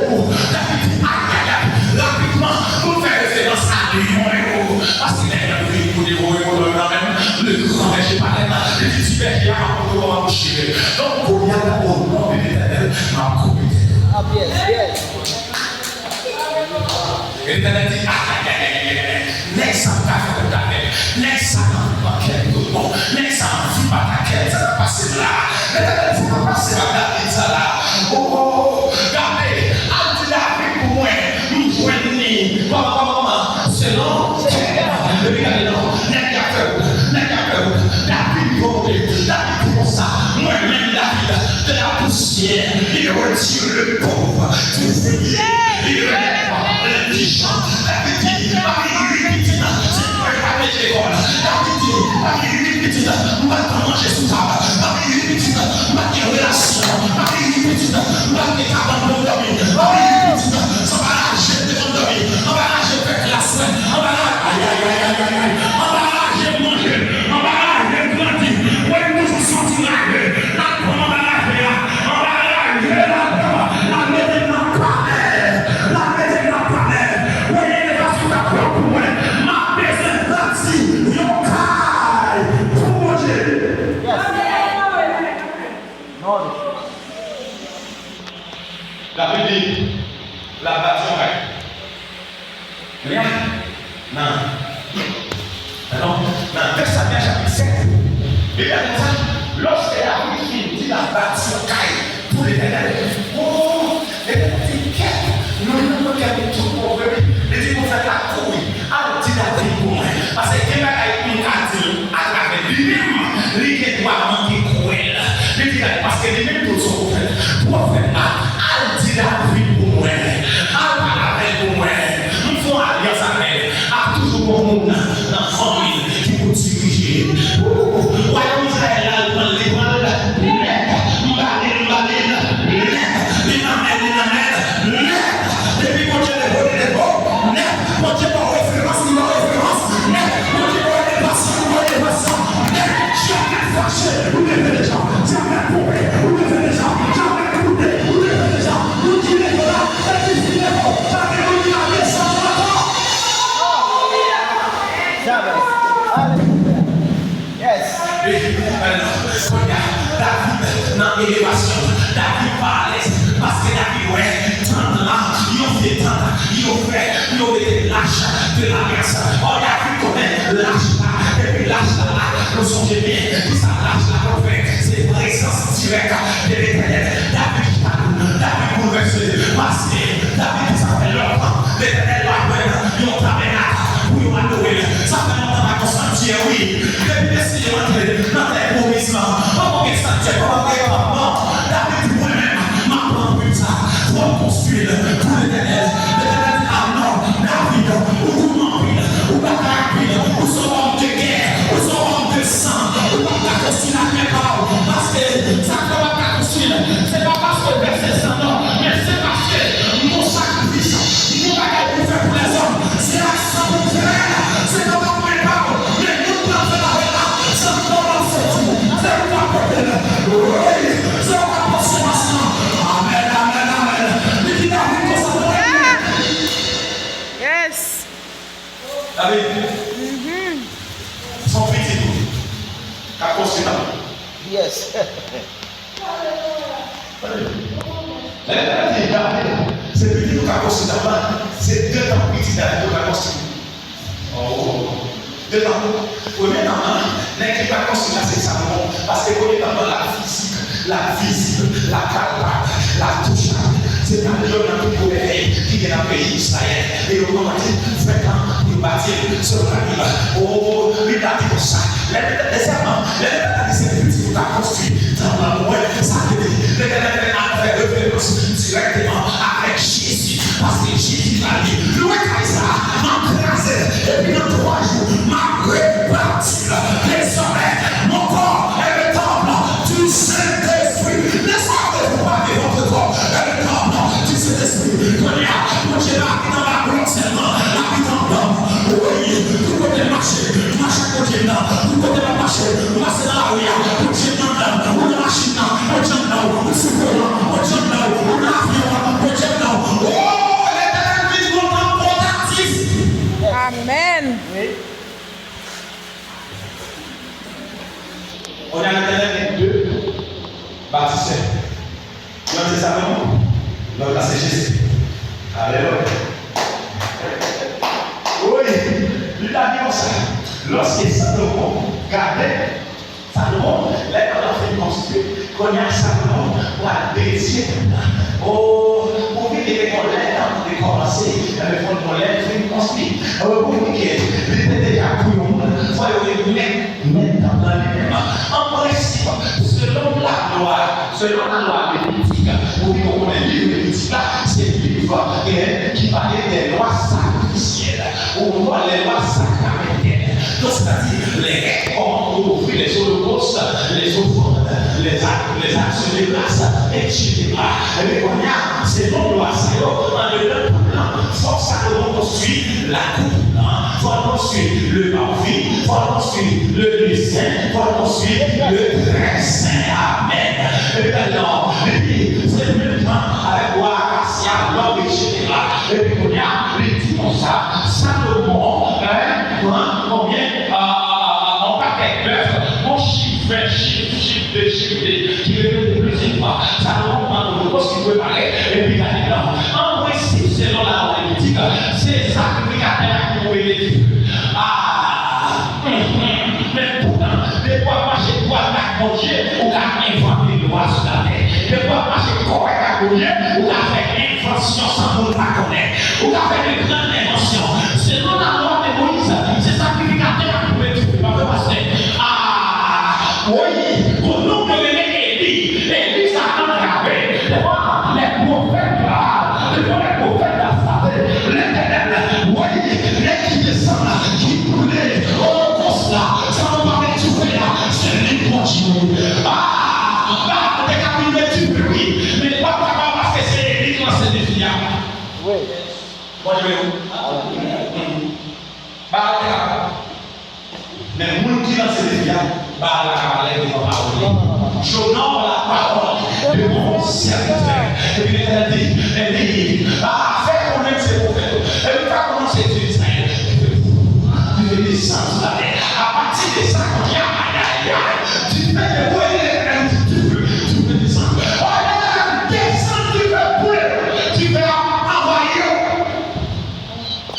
Ou, David di, ayayay, rapidman, nou fè referans a lyon yo. Paske lè lyon vini pou devore mouton yo nan men m, le gran bèje parèt, li di ti bèje a, m ap montre w kòman pou chire. Donk, Golyat, o non de Letènèl, m ap koupe tèt ou. Ah, yes, yes. E Letènèl di, ayayay, nèg sa m ka fè tout afè. Nèg sa nan kè m tout bon. Nèg sa anvi pata kè m. Sa k ap pase m la? Letènèl di, sa k ap pase m ak David sa la? O, gade, al di David pou mwen, m jwenn li. Kòman, kòman, kòman? Selon kè m. Epi gade non, nèg la fè wout, nèg la fè wout. David rive kote, David di konsa, mwen menm David, de la poussière, il retire le pauvre du fumier, il relève l'indigent. David di, m ap gen uit pitit, se mwen k pa mete lekòl. David di, m ap gen uit pitit, m pa t pran manje sou tab. M ap gen uit pitit, m pa t gen relasyon. M ap gen uit pitit, m pa t gen kabann pou m dòmi. M ap gen uit pitit, sa pa raje m te konn dòmi. Anba raje m fè klas mwen. Anba raje, ayayay, anba raje m manje. Anba raje m grandi. Wè m toujou santi raje. N ap pran anba raje a. Anba raje la, la mete m nan palè. La mete m nan palè. Wè elevasyon k ap pran pou mwen. M ap bezwen bati yon kay pou Bondye. Yes. David di, l ap bati yon kay. Kounye a, nan, nan, nan de Samyèl chapit sèt, Bib la di konsa, lòske David fin di l ap bati yon kay pou Letènèl, o, Letènèl di, kèt, nou menm nou kè nou tout bon vre wi. Li di, pwofèt la kouri, al di David pou mwen. Paske gen bagay moun ka di l atravè li menm, li gen dwa manke kwè l. Li di, paske li menm tou se yon pwofèt. Pwofèt la, al di David pou mwen. Al pale avè l pou mwen. M fè yon alyans avè l. Ap toujou gon moun nan fanmi l ki pou dirije. Wou! Wayòm Izrayèl la, l pran l, li pran l nèt. M bale l, m bale l nèt. Li nan men l, li nan men l nèt. Depi Bondye leve w, li leve w nèt. Bondye ba w referans, li ba w referans nèt. Bondye ba w elevasyon, li ba w elevasyon nèt. Djab mèt fache, ou leve deja. Djab mèt twonpe, ou leve deja. Djab mèt boude, ou leve deja. Moun ki leve la, se Kris ki leve w. Sa vle di moun ki pa desann ankò. Alelouya. Alelouya. Yes. Kounye a, David nan elevasyon, David pa alèz, paske David wè tant la, yon vye tant, yo fè pou yo mete lach de layans. Ò, David konnen lach la, epi lach la la, nou sonje byen, kisa lach la konn fè? Se prezans dirèk de Letènèl. David chita tou, David boulvèse, paske David di sa fè lontan Letènèl pa jwenn yon tabènak pou yo adore l. Sa fè lontan pa gon santyè, wi. Depi Mesye yo antre nan tè pwomiz lan, poko gen santyè, poko gen tanp, non. David di, mwen menm, m ap pran prim sa, fò m konstwi l pou Letènèl. Letènèl di, a non, David, ou goumen anpil, ou batay anpil, ou se yon òm de gè, ou se yon òm de san, ou p ap ka konstwi lakay pa w, paske sa k fè w p ap ka konstwi l, se pa paske w vèse san, non, men se paske gon sakrifis, gon bagay pou w fè pou lèzòm, se ak san pou w fè l, se pa pa mwen pa w, men moun pral fè l avè l la, se ankò w ap soti, se ou k ap pote l. Wi, se ou k ap pote semans lan. Amèn, amèn, amèn. Li di David konsa, Yes. David, se yon pitit ou k ap konstwi tanp. Yes. Lè Letènèl di David, se pitit ou k ap konstwi tanp lan, se de tanp pitit David yo pral konstwi. Oh. De tanp. Premye tanp lan, nèg ki pral konstwi la, se Salomon. Paske premye tanp lan, l ap fizik, l ap vizib. La kalpa, la toucha, se pa yonn nan pi gwo mèvèy ki gen nan peyi Izrayèl. E yo kòmande fè tan pou yo bati l selon Labib. O, Bib la di konsa, lè, dezyèmman, lè Letènèl di se pitit ou ta konstwi tanp lan pou mwen, sa vle di Letènèl fè, fè referans dirèkteman avèk Jezi. Paske Jezi va di, lwe kay sa a, m ap kraze l, epi nan twa jou, m ap rebati l. Désormais, mon corps est le temple du Saint-Esprit. Ne savez-vous pas que votre corps est le temple du Saint-Esprit? Kounye a, Bondye pa abite anba blòk sèlman, l abite anndan. Wi, tout kote m mache, m mache ak Bondye m nan. Tout kote m ap mache, m pase nan lari a, Bondye m anndan. Ou nan machin nan, Bondye anndan w. Ou sou pon an, Bondye anndan w. Ou nan avyon an, Bondye anndan w. O, Letènèl vin kontan pwodaktif. Amèn. Wi. Kounye a, Letènèl gen de batisè. Yonn se Salomon, lòt la se Jezi. Alelouya. Wi, Bib la di konsa, lòske Salomon gade, Salomon, lè tanp lan fin konstwi, kounye a Salomon pral dedye tanp lan. O, ou vin gen yon lè tanp lan te kòmanse, enben fò l gen yon lè l fin konstwi. Ou vin gen, li te deja pou yon moun, fò yo remèt mèt tanp lan li menm. An prensip, selon lalwa, selon lalwa levitik, ou vin konnen liv Levitik la, se liv, eh, ki pale de lwa sakrifisyèl, ou lè lwa sakramentèl. Donk, sètadi, les règles, comment on offrit les holocaustes, les offrandes, les actes, les actions de grâce, et cetera. Ebyen, kounye a, selon lwa sa yo, andedan tanp lan, fòk Salomon konstwi lakou pou l lan, fò l konstwi le parvis, fò l konstwi le lieu saint, fò l konstwi le très saint. Amèn. Epi gade non, li di, se menm jan avèk bwa akasya, lòb, et cetera. Epi kounye a, li di konsa, Salomon, hein, pran konbyen, euh, euh, euh, yon pakèt bèf, yon chif ven, chif, chif de, chif de, ki repete plizyè fwa. Salomon pran yon pòs ki prepare, epi gade non. An prensip, selon lalwa levitik, se sakrifikatè a ki pou mete dife. Ah! Mhm. Men poutan, depi w ap mache dwat ak Bondye, ou ka envante lwa sou latè. Depi w ap mache kòrèk ak Bondye, ou ka fè envansyon san moun pa konnen. Ou ka fè de grann envansyon. Selon lalwa de Moyiz, se sakrifikatè a ki pou mete dife, pa vre, pastè? Ah! Wi, gon nonm yo rele Eli. Eli sa antrave. Devant les prophètes de Baal, devant les prophètes d'Astarté, Letènèl, wi, nèg ki desann, ki boule olokòs la, sa nou pa met dife a, se li Bondye. Ah, Baal te ka vin met dife, wi, men li pa t kapab paske se Eli ki lanse defi a. Wi. Bondye beni w. Baal te kapab. Men moun ki lanse defi a, Baal pa ka pale devan pawòl li. J'honore la parole de mon serviteur. Epi Letènèl di, Eli, a, fè konnen se pwofèt ou. Epi fè konnen se Dye Izrayèl. Dife desann sou latè. Apati de sa, kounye a, ayayay, dife devoye Letènèl, dife, dife desann. O, Letènèl desann dife boule, dife a anvayi yo.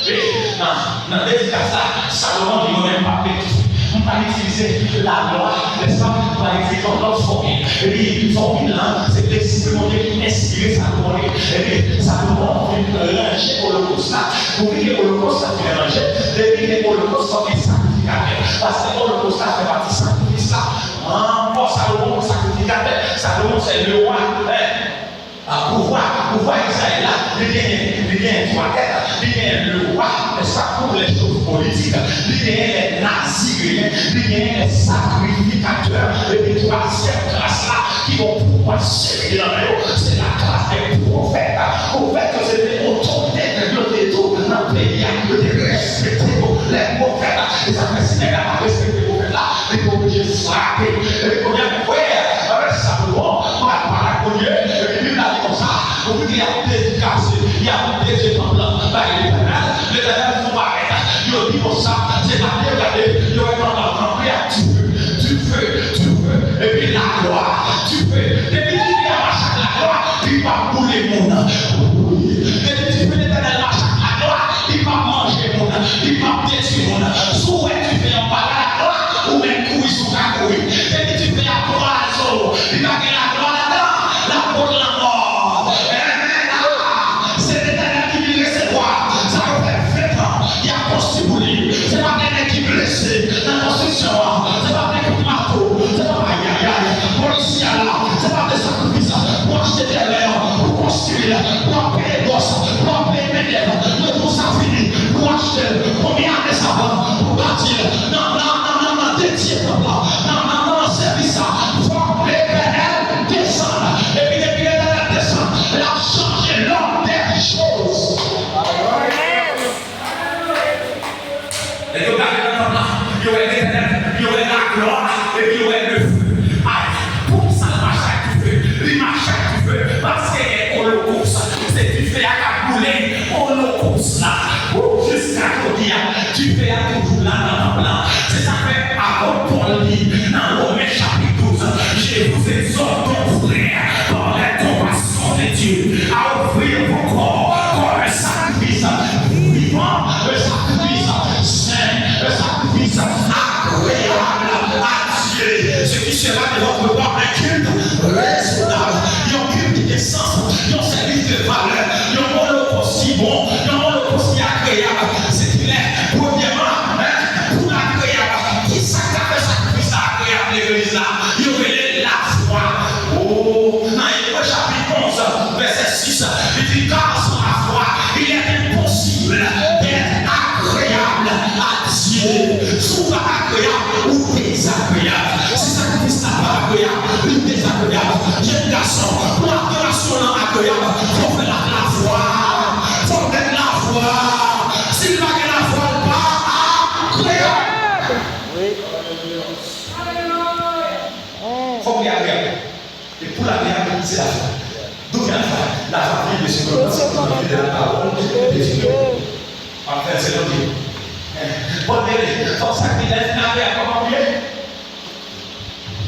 Wi, nan, nan dedikas la, Salomon di mwen menm m p ap met dife. M pral itilize lalwa, nèspa? M pral itilize yon lòt fòmil. Epi, fòmil lan, se Lespri Bondye ki enspire Salomon li. Epi, Salomon vin ranje olokòs la. Pou vin gen olokòs la, vin ranje. Depi gen olokòs, fòk gen sakrifikatè. Paske olokòs la fè pati sakrifis la. An, bon, Salomon, sakrifikatè. Salomon, se le wa. Hein? A, pouvwa, pouvwa Izrayèl la, li genyen, li genyen twa tèt, li genyen le wa, sa pou les choses politiques, li genyen les nazireyen, li genyen les sacrificateurs, epi twazyèm klas la, ki gon pouvwa sivil nan men yo, se la classe des prophètes. Pwofèt yo se te otorite, yo te tou nan peyi a, yo te respekte yo, les prophètes. E sa fè si nèg la pa respekte pwofèt la, li te oblije frape. Epi kounye a, frè, avèk sa pou bon, pral pale ak Bondye, epi Bib la di konsa, pou di y ap dedikase, y ap dedye tanp lan bay Letènèl, Letènèl fè parèt, yo di konsa, se maten yo gade, yo wè tanp lan ranpli ak dife, dife, dife, epi laglwa, dife. Depi dife a mache ak laglwa, li p ap boule moun. Depi dife Letènèl mache ak laglwa, li p ap manje moun, li p ap detwi moun. Si w wè dife an pa gen laglwa, ou menm kouri si w ka kouri. Depi dife a pwaze w, li pa gen laglwa ladan, l ap Sa te sakrifis pou achte teren an, pou konstwi l, pou w ap peye bòs, pou w ap peye mendèv. Nan jou sa fini, pou w achte l. Konbyen ane sa pran pou w bati l? Nan, nan, nan, nan, nan dedye tanp lan, nan, nan, nan, nan sèvis la, fòk Letènèl desann. Epi depi Letènèl desann, l ap chanje lòd dè choz. Nèg yo gade nan tanp lan, yo wè Letènèl, yo wè laglwa, epi yo wè lefeu. Ay, poukisa l mache ak dife? Li mache ak dife paske gen olokos. Se dife a k ap boule olokos la. Ou, jiska jodi a, dife a toujou la nan tanp lan. Se sa k fè apot Pòl di nan Women chapit douz, Je vous exhorte donc, frères, par les compassions de Dieu, à offrir vos corps comme un sacrifice vivant, un sacrifice saint, un sacrifice agréable à Dieu. Ce qui sera de votre part un culte raisonnable. Yon kilt ki gen sans, yon sèvis de valè, yon olokos ki bon, yon olokos ki agreyab. Se ki lè, premyèman, en, pou l agreyab, kisa k ka fè sakrifis la agreyab legliz la? Yo rele l lafwa. O, nan Ebre chapit onz, vèsè sis, li di, Car sans la foi, il est impossible d'être agréable à Dieu. Si w pa agreyab, ou dezagreyab. Si sakrifis la pa agreyab, li dezagreyab. Jèn gason, pou adorasyon w lan agreyab, fò w fè l ak lafwa. Fò w met lafwa. Si l pa gen lafwa, l pa agreyab. Fòk li agreyab. E pou l agreyab, se lafwa. D'où vient la foi? La foi vient de ce que l'on entend, de la parole de Dieu. M ap fè l selon Bib. Bon, men, fòk sakrifis la vin agreyab, kòman pou l ye?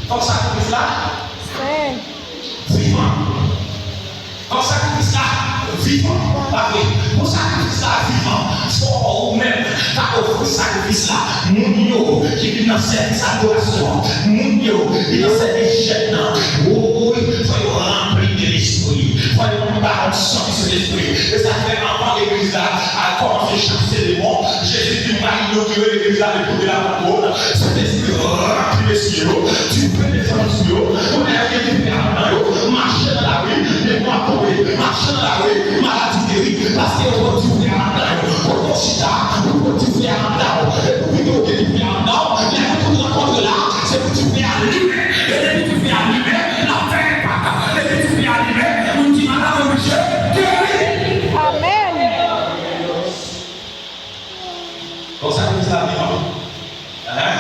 Fòk sakrifis la vivan. Fòk sakrifis la vivan. Pa vre? Pou sakrifis la vivan, fò ou menm ta ofri sakrifis la. Moun yo ki vin nan sèvis adorasyon, moun yo ki nan sèvis jèn nan, woy, fò yo ranpli de Lespri. Fò yo ba yon san ki se Lespri. E sa k fè anvan legliz la al kòmanse chase demon, Jezi di, "M pral inogire legliz la le jour de la Pentecôte." Sentespri ranpli mesye yo, dife desann sou yo. Kounye a yo gen dife anndan yo, mache nan lari, demon ap tonbe, mache nan lari, maladi geri, paske yo pot dife anndan yo. Kote w chita, ou pot dife anndan w. E pou pito w gen dife anndan w, lè nou tout rankontre la, se pou dife a limen. E depi dife a limen, l ap fè enpak. Depi dife a limen, moun ki malad oblije geri. Amèn. Donk, sa ki di sa vivan. Hein?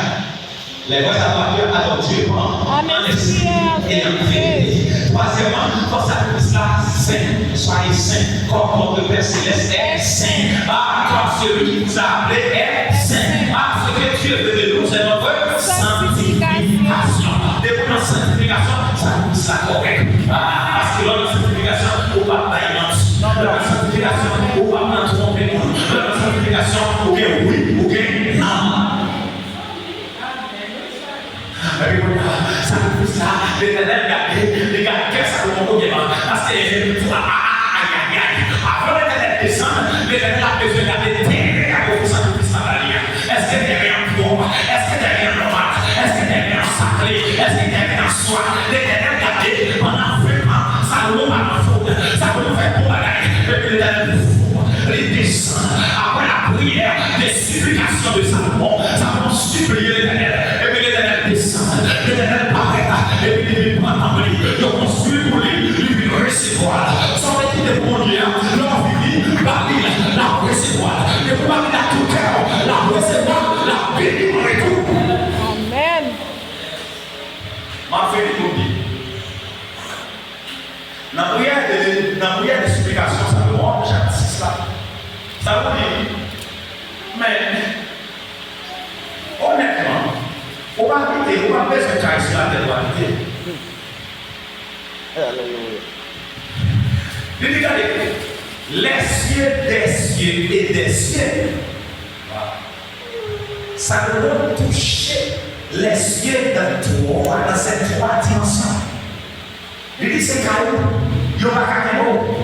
Les vrais adorateurs adorent Dieu en esprit et en vérité. Twazyèmman, fòk sakrifis la sen. Soyez saints, comme votre Père céleste est saint. Ah, comme celui qui vous a appelé est saint. Ah, ce que Dieu veut de nous, c'est notre sanctification. Depi w nan sanktifikasyon, sakrifis la kòrèk. Ah, paske lè w nan sanktifikasyon, ou p ap bay manti. Lè w nan sanktifikasyon, ou p ap nan twonpe moun. Lè w nan sanktifikasyon, ou gen wi, ou gen non. Epi kounye a, sakrifis la, Letènèl gade, li gade kè Salomon premyèman, paske, a, a, a, ayayay, avan Letènèl desann, Letènèl ap bezwen gade teren y ap ofri sakrifis la ba li a. Èske teren an pwòp? Èske teren an nòmal? Èske teren an sakle? Èske teren an swa? Letènèl gade pandan ven an, Salomon pa nan fot, Salomon fè bon bagay, epi Letènèl li desann. Après la prière de supplication de Salomon, Salomon sipliye Letènèl. Epi Letènèl desann. Letènèl parèt. Epi li vin pran tanp li. Yo konstwi pou li. Li vin resevwa l. Sa vle di depi Bondye a, lè w vini ba li, l ap resevwa l. Depi w ba li ak tout kè w, l ap resevwa l, l ap beni w an retou. Amèn. M ap fini pou m di. Nan priyè de, nan priyè de siplikasyon Salomon, chapit sis la, Salomon di, men, onètman, ou pa abite, ou pa bezwen kay sou latè pou abite. Alelouya. Li di, gade, les cieux des cieux et des cieux. Salomon touche les cieux dans trois, dans ces trois dimensions. Li di se kay ou, yo pa ka kenbe w,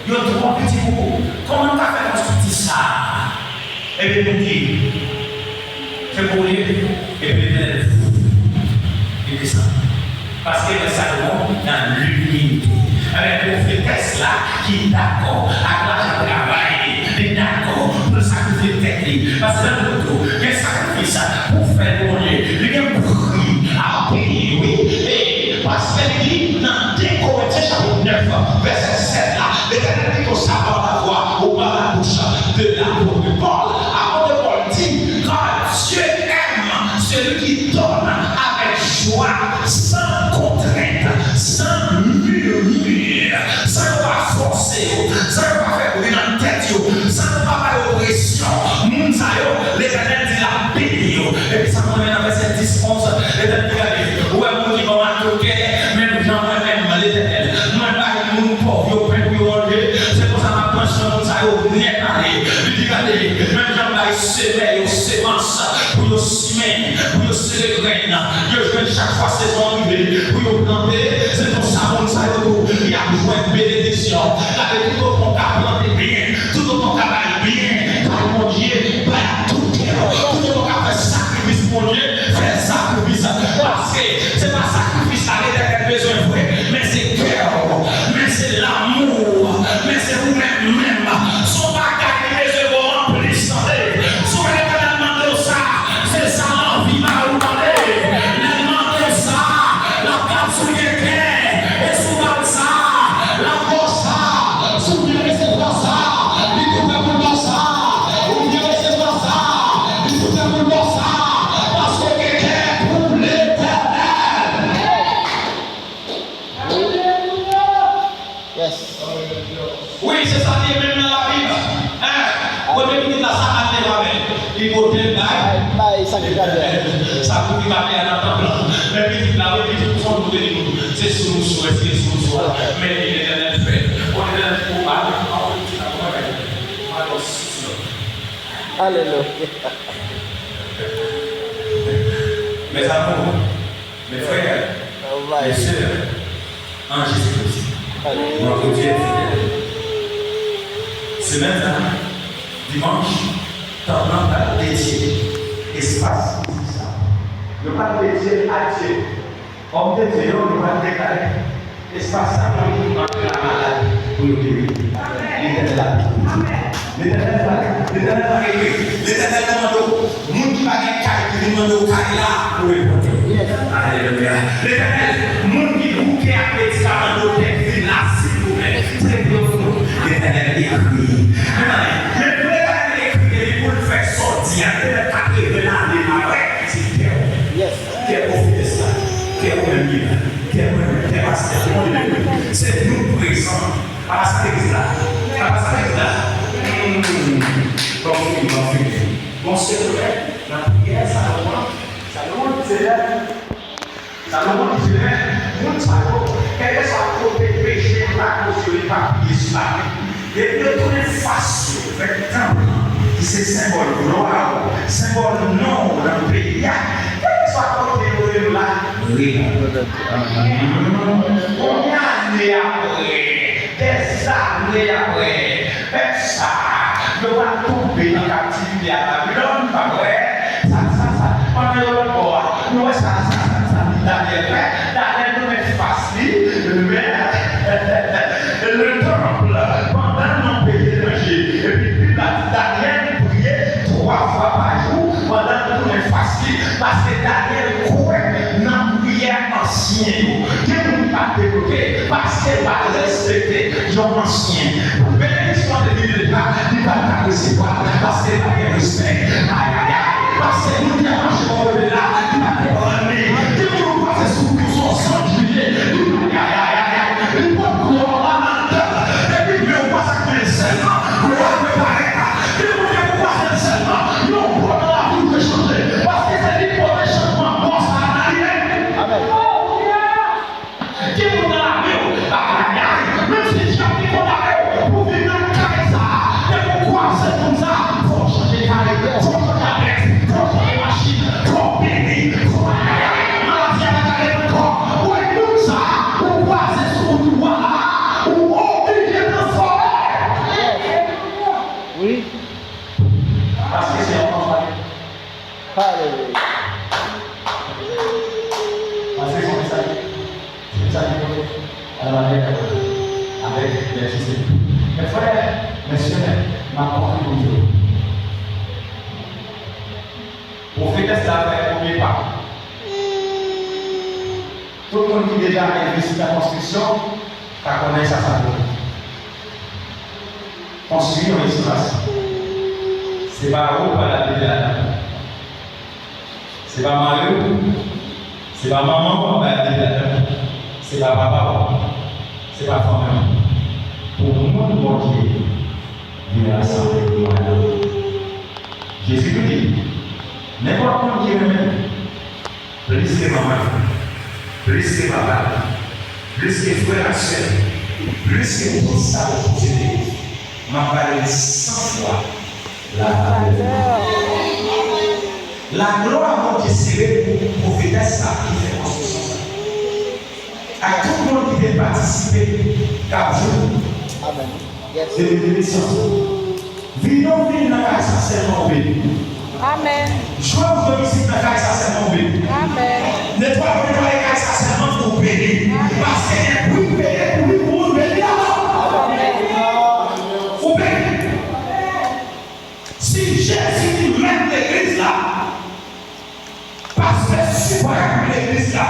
yo twò piti pou ou. Kòman m ka fè konstwi sa? Epi Bondye, se pou li, epi Letènèl, li desann. Paske lè Salomon nan limite. Avèk pwofetès la ki dakò ak lajan travay li, li dakò pou l sakrifye tèt li. Paske nan tout tou, gen sakrifis pou fè Bondye. Li gen pri a peye, wi. E paske li di nan de Korentyen chapit nèf, vèsè sèt la, Letènèl di konsa, par la voix ou par la bouche de l'apôtre Paul. Apôtre Paul di, car Dieu aime celui qui donne avec joie, sans contrainte, sans murmure, san yo pa fòse yo, san yo pa fè bri nan tèt yo, san yo pa ba yo presyon. Moun sa yo, Letènèl di l ap beni yo. Epi sa m renmen nan vèsè dis, onz, Letènèl di, gade, ou wè moun ki ban m atò kè, menm jan mwen menm, Letènèl, mwen bay moun pòv yo pen pou yo manje, se konsa m ap pran swen moun sa yo nèt ale. Li di, gade, menm jan m bay semè yo semans pou yo simen, pou yo sere grenn, yo jwenn chak fwa sezon an rive, pou yo plante, se konsa moun sa yo tou, y ap jwenn benediksyon. Gade, toutotan w ka plante byen, toutotan w ka bay byen, bay Bondye, bay ak tout kè w, toutotan w ka fè sakrifis pou Bondye, fè sakrifis. Paske se pa sakrifis la Letènèl bezwen vre, men se kè w, men se lanmou w, men se ou menm menm. Se yon bagay li bezwen ba w anplis, tande. Si w wè Letènèl mande w sa, se sa lanvi ba ou, tande. Lè l mande w sa, l ap gad si w gen kè, e si w ba l sa, l ap ba w sa. Si w byen resevwa sa, li tou prè pou l ba w sa. Ou byen resevwa sa, li tou prè pou l ba w sa. Paske w gen kè pou Letènèl. Yes. Wi, se sa ki ye menm nan Labib. Hein? Premye pitit la, sa Adan te fè avè l? Li pote l bay. Bay, bay sakrifikatè. Sakrifikatè a nan tanp lan. Men pitit la, wi, pitit ou fon nou te di nou. Se sou nou sou, èske sou nou sou a? Men li Letènèl fè. Bon, Letènèl di, "Bon, ba, ba, pitit la, bon, bagay. Ba, non, si, si, non." Alelouya. Mes amours, mes frères, mes sœurs, en Jésus-Christ, notre Dieu est fidèle. Semèn sa, dimanch, tanp lan pral dedye espas fizik sa. Yo pral dedye l a Dye. Òm de Dye yo, yo pral deklare espas sa pou yo antre la malad, pou yo geri. Letènèl ap ekri. Letènèl pale. Letènèl pa ekri. Letènèl mande w, moun ki pa gen kay, ki vin mande w kay la, ou reponn li. Alelouya. Letènèl, moun ki bouke ak medikaman, doktè, ki vin la, silvouplè, trete yo pou nou. Letènèl ekri. Men, men pou Letènèl ekri, epi pou l fè sòti a, Letènèl ka leve l ale apre, se kè w. Kè pwofetès la, kè ou menm ki la, kè mwen menm, kè pastè, kè mwen menm, se nou prezan. Apa sa legliz la? Apa sa legliz la? Hmm. Bon fini, bon fini. Bon sekrè, nan priyè Salomon, Salomon di Seyè, Salomon di Seyè, moun sa yo, kèlkeswa kote peche yo ta koze yo, li pa piye sou lavi. Depi yo tounen fas yo vè tanp lan, ki se senbòl glwa ou, senbòl non ou nan peyi a, kèlkeswa kote yo ye la, rele. Konbyen ane apre, dèzane apre, pèp sa a, yo pral tonbe nan kaptivite a Babilòn, pa vre? Sa, sa, sa, pandan yo lòt bò a, nou wè sa, sa, sa, sa, Danyèl fè. Danyèl tounen fas li, men, le tanp, pandan l nan peyi etranje. Epi Bib la di Danyèl priye twa fwa pa jou pandan l tounen fas li, paske Danyèl kwè nan priyè ansyen yo. Gen moun ki pa t debloke paske yo pa t respekte yon ansyen. Pou benediksyon te vini deja, li pa t ka resevwa l, paske li pa t gen respè. Ayayay, paske moun ki ap mache bò kote la, li pa t pran li. Gen moun ou pase sou, sou yon sant li ye, li pa, ayayay, li pot glwa la nan tanp, epi men ou pase ak men l sèlman, glwa dwe parèt. Gen moun ke pou pase l sèlman, yon bò nan lavi w dwe chanje, paske se li k pote chanjman bò sa a nan li menm. Amèn. Gen moun nan lame w, ayayay, menm si dyab te kondane w pou viv nan kay sa a, depi w kwaze moun sa a, fò w chanje kay, fò w chanje adrès, fò w chanje Sa ki pote a la manniè avèk lèjistis. Mes frères, mes sœurs, m ap konte pou nou. Pwofetès la fè premye pa. Tout moun ki deja envesti nan konstriksyon ka konnen sa sa vle. Konstwi yon espas. Se pa ou k pral abite ladan. Se pa mari w, se pa manman w k ap bay abite ladan. Se pa papa w, se pa fanmi w. Pou moun Bondye vin rasanble pou mwen. Jezi tou di, nenpòt moun ki renmen m, plis ke manman l, plis ke papa l, plis ke frè ak sè l, plis ke tout sa yo posede, m ap ba li san fwa lavalè. Laglwa Bondye sere pou pwofetès sa ki fè konstriksyon sa. Ak tout moun ki te patisipe, k ap jwenn. Amèn. Yes. Se benediksyon sa. Vini w vin nan kay sa sèlman ou beni. Amèn. Jwe w jwe mizik nan kay sa sèlman ou beni. Amèn. Netwaye w netwaye kay sa sèlman ou beni. Amèn. Paske gen pri k peye pou li pou moun beni la. Amèn. Ou beni. Si Jezi ki mèt legliz la, pastè siprèm legliz la,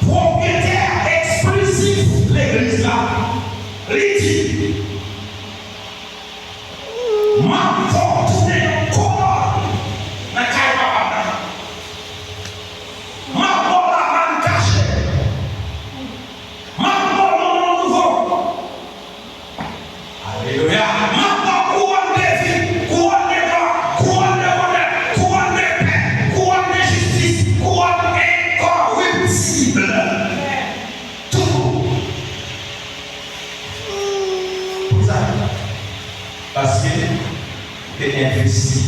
pwopyetè eksplizif legliz la, li di, m ap fè w tounen yon kowòn nan kay papa m nan. M ap ba w lamann kache. M ap ba w yon non nouvo. Alelouya. M ap ba w kouwòn de vi, kouwòn de glwa, kouwòn de bonè, kouwòn de pè, kouwòn de jistis, kouwòn enkoriptib. Tout. Poukisa? Paske ou te envesti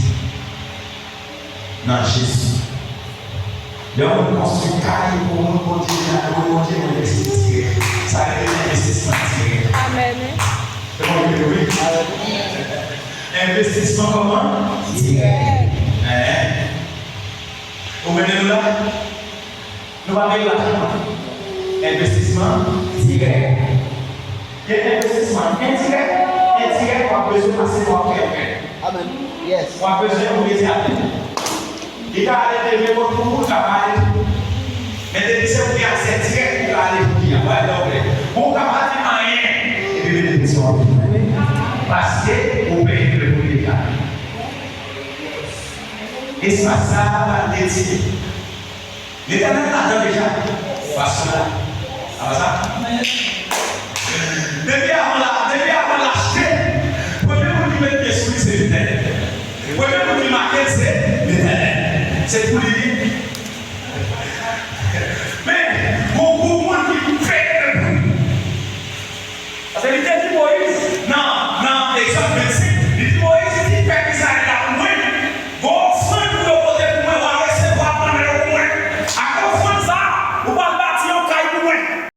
nan Jezi. Lè yon moun konstwi kay pou moun, Bondye vin adore Bondye, ou envesti dirèk. Sa rele envestisman dirèk. Amèn. Se bon, wi, wi. Envestisman kòman? Dirèk. Hein? Ou mennen nou la? Nou pa peye lajan. Envestisman dirèk. Gen envestisman endirèk. Endirèk, w ap bezwen pase pa yon kè frè. Amèn. Yes. W ap bezwen yon medyatè. Li ka ale leve kont ou, ou ka pale tou. Men depi se pou gen aksè dirèk, ou ka ale pou li a. Wè, lè w vle. Bon, ou ka pa di anyen. Epi benediksyon an vini. Paske ou peye pre pou li a. Espas sa a pa dedye. Letènèl ladan deja. Pastè la. Apa sa? Depi avan la, depi avan l achte, premye moun ki met pye sou li se Letènèl. Premye moun ki make l se Letènèl. Se pou li